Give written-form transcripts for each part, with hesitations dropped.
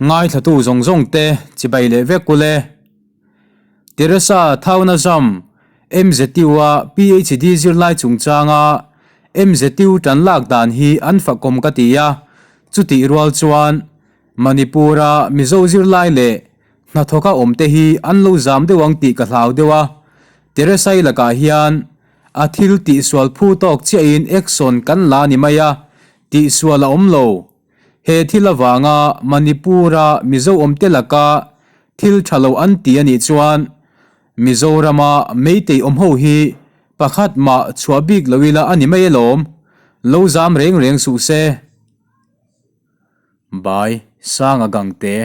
Ngaithlatu zawng zawng te chibai leh vek ule. Teresa Thaunazam, MZU-a PhD zirlai chungchanga MZU tan lak dan hi an fakawm ka ti a, chutih rual chuan Manipur-a Mizo zirlai leh hnathawka awmte hi an lo zam deuh ang tih ka hlau deuh a, Teresa-i lakah hian a thil tihsual phu tawk chiahin action kan la ni mai a, tihsual a awm lo. He thil avanga Manipur-a Mizo awmte laka thil tha lo an ti a nih chuan Mizorama Meitei awm ho hi pakhat mah chhuah bik lo ila a ni mai alawm, lo zam reng reng suh se. Bai Sanga Gangte.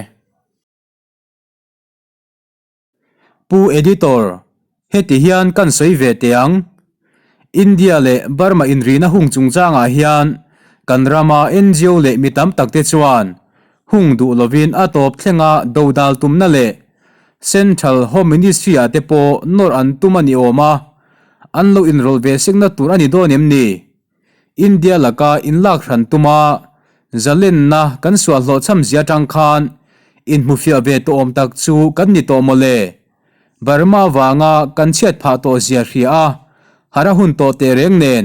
Pu Editor, heti hian kan sawi ve teh ang. India leh Burma inrihna hung chungchangah hian kan rama ngo leh mi tam takte chuan hung duh lovin a tawp thlenga dodal tumna leh Central Home Ministry-ah te pawh nawrh an tum a ni awm a, an lo inrawlh ve sekna tur a ni dawn em ni? India laka inlak hran tuma zalenna kan suah hlawhchham zia atang khan inhmufiah ve tawh awm tak chu kan ni tawh mawle. Burma vanga kan chhiat phah tawh zia hria a, harh a hun tawh teh reng nen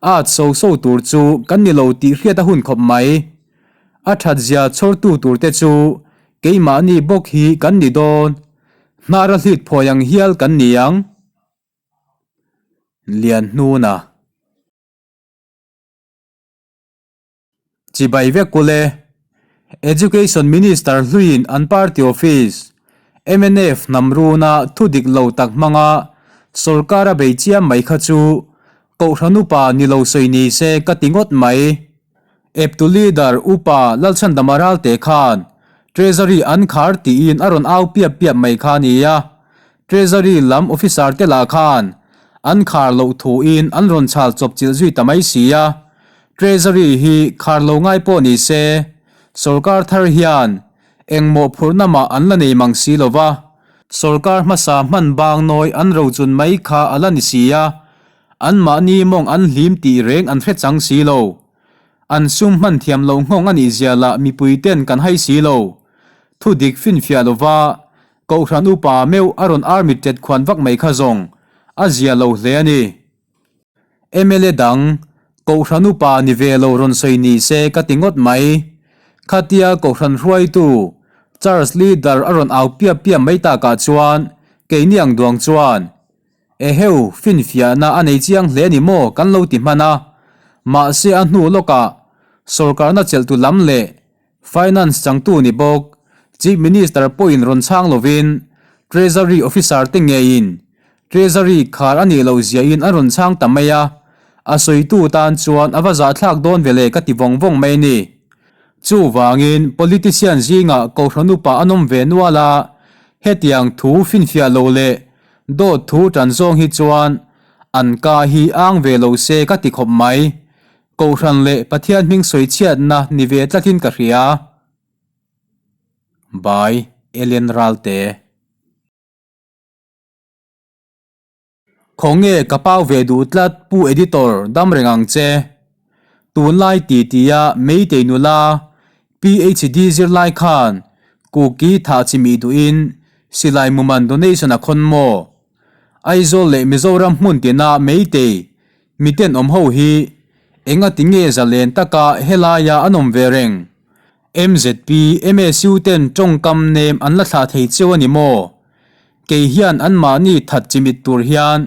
at so so tur chu kan ni lo tih hriat a hun khawp mai. A that zia chhawrtu tur te chu keimahni bawk hi kan ni dawn. Hnara hlit phawi ang hial kan ni ang. Lianhnuna. Chibai vek ule. Education Minister hluiin an party office mnf hnamruna thu dik lo tak hmanga sorkar a bei chiam mai kha chu Kohhran upa ni lo sawi ni se ka ti ngawt mai. Eptu leader Upa Lalchhandama Ralte khan Treasury an khar tiin a rawn au piap piap mai kha a ni a. Treasury lam officer te lah khan an khar loh thuin an rawn chhal chawp chilh zui ta mai si a. Treasury hi khar lo ngai pawh ni se, sorkar thar hian engmawh phurhna mah an la nei mang si lo va. Sorkar hmasa hman bang nawi an rochun mai kha a la ni si a, anmahni mawng an hlim tih reng an hre chang si lo. An sum hman thiam loh nghawng a nih zia lah mipui ten kan hai si lo. Thu dik finfiah lova Kohhran upa meuh a rawn army tet khuan vak mai kha zawng a zia lo hle a ni. Mla dang, Kohhran upa ni ve lo rawn sawi ni se ka ti ngawt mai. Khatia Kohhran hruaitu Church leader a rawn au piap piap mai takah chuan keini ang duang chuan Eheu, finfiahna a nei chiang hle ni maw kan lo ti hman a. Mahse a hnu lawkah sorkarna chelhtu lam leh Finance changtu ni bawk Chief Minister pawhin rawn chhang lovin Treasury Officer te ngeiin Treasury khar a nih loh ziahin an rawn chhang ta mai a, a sawitu tan chuan a va zahthlak dawn ve le ka ti vawng vawng mai ni. Chuvangin politician zingah Kohhran upa an awm ve nual a, hetiang thu finfiah lo leh Dawt thu tan zawng hi chuan an ka hi ang ve lo se ka ti khawp mai. Kohhran leh Pathian hming sawi chhiatna ni ve tlatin ka hria. By Ellen Ralte. Khawnge ka pau ve duh tlat Pu Editor dam reng ang che. Tunlai ti tia Meitei nula PhD zirlai khan Kuki thah chimih duhin silai muman donation a khawn maw? Aizawl leh Mizoram hmun tina Meitei miten awm ho hi engati nge zalen taka helaia an awm ve reng? MZP, MSU ten tawngkam nem an la thlah thei cheu a ni maw? Kei hian anmahni that chimit tur hian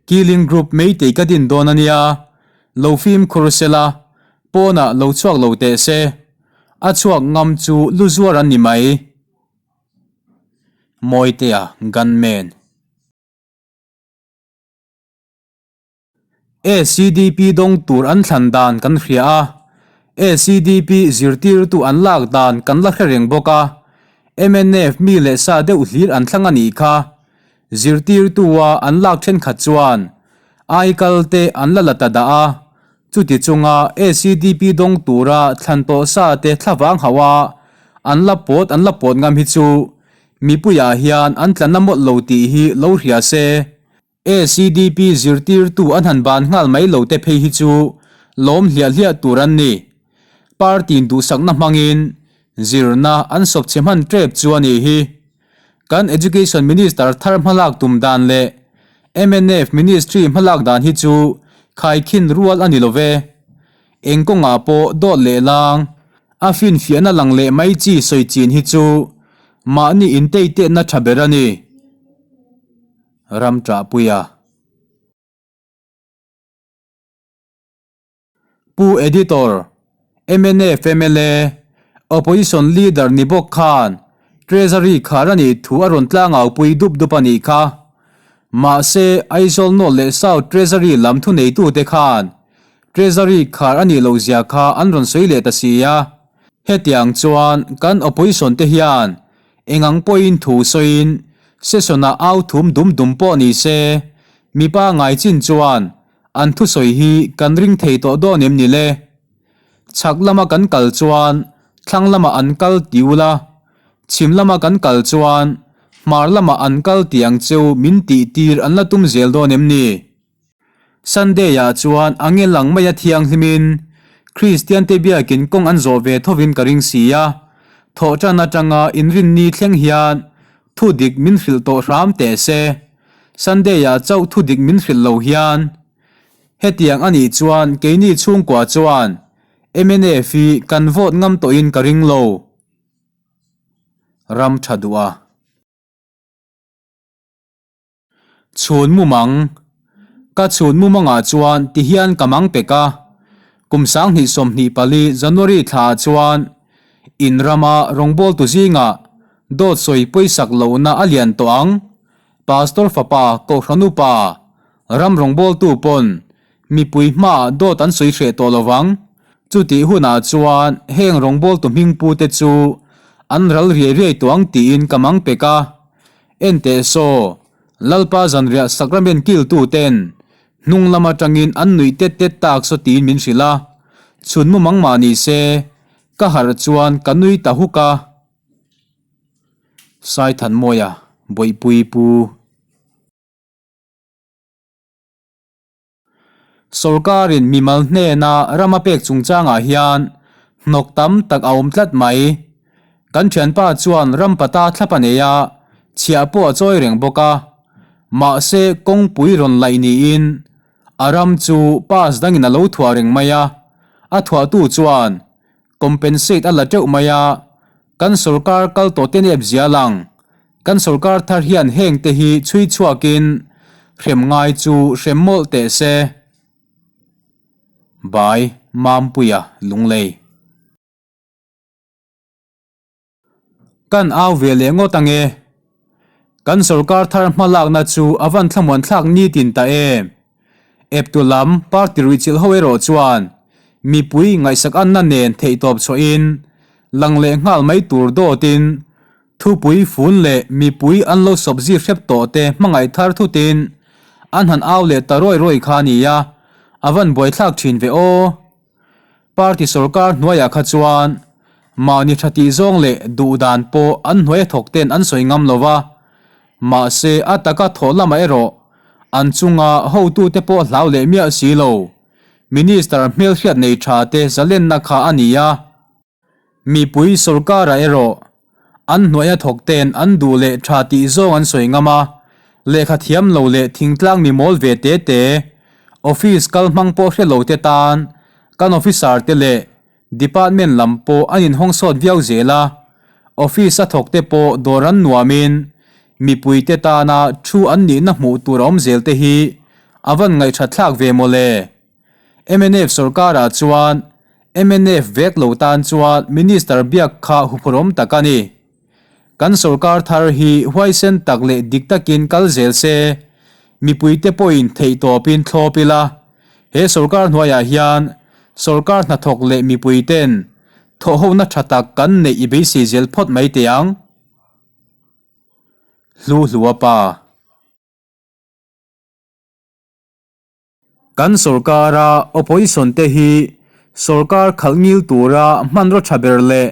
Killing Group Meitei ka din dawn a nia, lo fimkhur sela, pawnah lo chhuak lo teh se. A chhuak ngam chu lu zuar an ni mai. Mawitea Gunman. ACDP dawng tur an thlan dan kan hria a, ACDP zirtirtu an lak dan kan la hre reng bawk a, mnf mi leh sa deuh hlir an thlang a nih kha. Zirtirtua an lak thenkhat chuan aikal te an la la ta dah a, chuti chunga ACDP dawng tura thlan tawh sa te thlavang hauh a an la pawt an la pawt ngam hi chu mipuiah hian an tla na mawlh lo tih hi lo hria se. ACDP zirtirtu an han ban nghal mai lo te phei hi chu lawm hliah hliah tur an ni. Party-in duhsakna hmangin. Zirna an sawp chhe hman tep chu a nih hi. Kan Education Minister thar hmalak tum dan leh mnf Ministry hmalak dan hi chu khaikhin rual a ni lo ve. Eng kawngah pawh dawt leh lang, a finfiahna lang leh mai chi sawi chin hi chu mahni inteitetna tha ber a ni. Ram ṭahpuia. Pu Editor, mnf mla, Opposition Leader ni bawk khan Treasury khar a nih thu a rawn tlangaupui dup dup a nih kha. Mahse, Aizawl North leh South Treasury lam thuneitute khan Treasury khar a nih loh zia kha an rawn sawi leh ta si a. Hetiang chuan kan Opposition te hian Engang pawhin thu sawiin session-ah au thum dum dum pawh ni se, mipa ngai chin chuan an thusawi hi kan ring thei tawh dawn em ni le? Chhak lama kan kal chuan thlang lamah an kal ti ula, chhim lama kan kal chuan hmar lamah an kal ti ang cheu min tih tir an la tum zel dawn em ni? Sunday-ah chuan a nge lang maia thianghlimin Kristiante biakin kawng an zawh ve thovin ka ring si a, thawhṭan aṭanga inrinni thleng hian thu dik min hrilh tawh hram teh se. Sunday-ah chauh thu dik min hrilh lo hian. Hetiang a nih chuan keini chhungkua chuan mnf hi kan vote ngam tawhin ka ring lo. Ram ṭha duh a. Chhun mumang, Ka chhun mumangah chuan ti hian ka mang pek a, kum 2024 January thlaah chuan in rama rawngbawltu zingah dawt sawi pawisak lohna a lian tawh ang. Pastor fapa Kohhran upa ram rawngbawltu pawn mipui hmaah dawt an sawi hreh tawh lovang. Chutih hunah chuan heng rawngbawltu hmingpute chu an ral riai riai tawh ang tiin ka mang pek a. Enteh saw, Lalpa zanriah sakramen kiltu ten hnung lam atangin an nuih tet tet tak saw tiin min hrilh a, chhun mumang mah ni se, ka harh chuan ka nui ta huk a. Saithanmawia, Bawihpui Pu. Sorkarin mimal hnena ram a pek chungchangah hian hnawk tam tak a awm tlat mai. Kan thianpa chuan ram pata thlap a nei a, chhiah pawh a chawi reng bawk a. Mahse kawngpui rawn laih niin a ram chu pass dangin a lo thuah reng mai a, a thuahtu chuan compensate a la teuh mai a, kan sorkar kal tawh te nep zia lang. Kan sorkar thar hian heng te hi chhui chhuakin hrem ngai chu hrem mawlh teh se. By Mampuia Lunglei. Kan au ve leh ngawt ange. Kan sorkar thar hmalakna chu a van thlamuan thlak nitin ta em. Eptu lam party ruihchilh ho erawh chuan mipui ngaihsak anna nen theihtawp chhuahin lang leh nghal mai tur dawtin Thupui fun leh mipui an lo sawp zir hrep tawh te hmangaih thar thutin an han au leh ta rawi rawi kha a ni a, a van buaithlak thin ve aw. Party sorkar hnuaiah kha chuan mahni tha tih zawng leh duh dan pawh an hnuai a thawk ten an sawi ngam lo va, mahse a taka thawh lamah erawh an chunga hotute pawh hlau leh miah si lo. Minister hmelhriat nei tha te zalenna kha a ni a. Mipui sorkarah erawh an hnuaia thawk ten an duh leh tha tih zawng an sawi ngam a, lehkha thiam lo leh thingtlang mi mawl ve te te, office kal hmang pawh hre lo te tan kan officer te leh department lam pawh an inhawng sawt viau zel a, office a thawk te pawh dawr an nuamin mipui te tana thu an nihna hmuh tur a awm zel te hi a van ngaihthat thlak ve mawle. Mnf sorkarah chuan mnf vek lo tan chuan Minister biak kha huphurhawm tak a ni. Kan sorkar thar hi huaisen tak leh dik takin kal zel se, mipuite pawhin theihtawpin thlawp ila, he sorkar hnuaiah hian sorkar hnathawk leh mipuiten thawhhona tha tak kan neih i beisei zel phawt mai teh ang. Hlu Hlua Pa. Kan sorkara opposition te hi sorkar khalh ngil tura hmanraw tha ber leh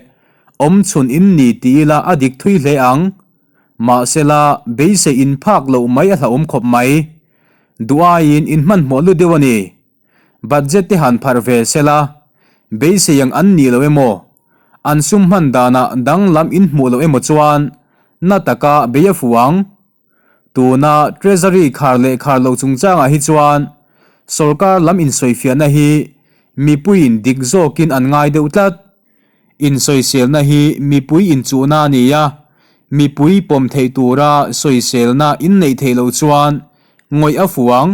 awm chhun in ni ti ila a dik thui hle ang. Mahsela beisei in phak loh mai a hlauhawm khawp mai. Duh aiin in hmanhmawh lu deuh a ni. Budget te han pharh ve sela beisei ang an nih loh emaw? An sum hman danah danglam in hmuh loh emaw chuan na taka bei a fuh ang. Tuna Treasury khar leh khar loh chungchangah hi chuan sorkar lam insawifiahna hi mipuiin dik zawkin an ngai deuh tlat. Insawiselna hi mipui inchuhna a ni a, mipui pawm theih tura sawiselna inneih theih loh chuan ngawih a fuh ang.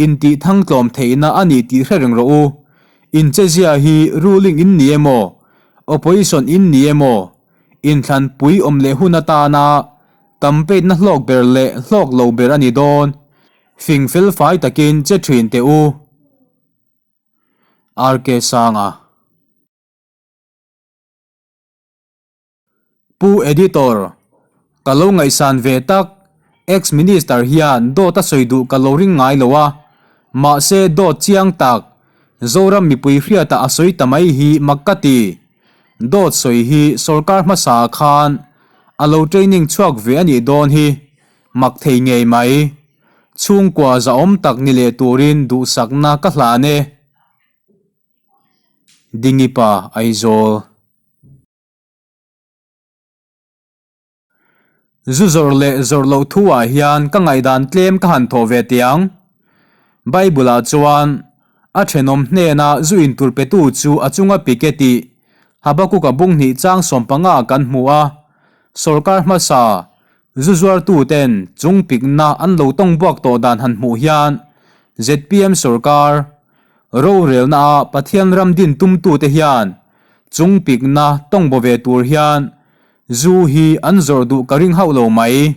Intih thangtlawm theihna a ni tih hre reng rawh u. Inchezia hi ruling in ni emaw, opposition in ni emaw, inthlanpui awm leh hun atana campaign na hlawk ber leh hlawk lo ber a ni dawn. Fing fel fai takin che thin teh u. RK Sanga. Pu Editor, Ka lo ngaihsan ve tak, Ex Minister hian dawt a sawi duh ka lo ring ngai lo a, mahse dawt chiang tak, Zoram mipui hriatah a sawi ta mai hi mak ka ti. Dawt sawi hi sorkar hmasa ah khan a lo training chhuak ve a nih dawn hi, mak thei ngei mai. Chhungkua zahawm tak ni leh turin duhsakna ka hlan e. Dingipa Aizawl. Zu zawrh leh zawrh loh thu ah hian ka ngaihdan tlem ka han thawh ve teh ang. Bible ah chuan a thenawm hnena zu intur petu chu a chunga pik e tih Habakuka bung hnih chang 15 ah kan hmu a, sorkar hmasa zu zuartu ten chung pikna an lo tawng buak tawh dan han hmuh hian zpm sorkar Rorelna a Pathian ram din tumtute hian chung pikna tawng baw ve tur hian zu hi an zawrh duh ka ring hauh lo mai.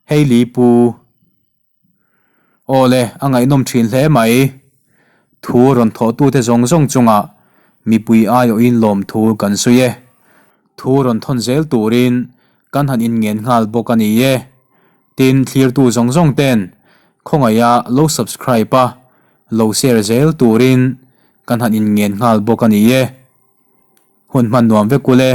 Hei li pu. Aw le, a ngaihnawm thin hle mai. Thu rawn thawhtute zawng zawng chungah mipui aiawhin lawmthu kan sawi e. Thu rawn thawn zel turin kan han inngen nghal bawk a ni e. Tin, thlirtu zawng zawng ten khawngaiha lo subscribe a, lo share zel turin kan han inngen nghal bawk a ni e. Hun hman nuam vek ule.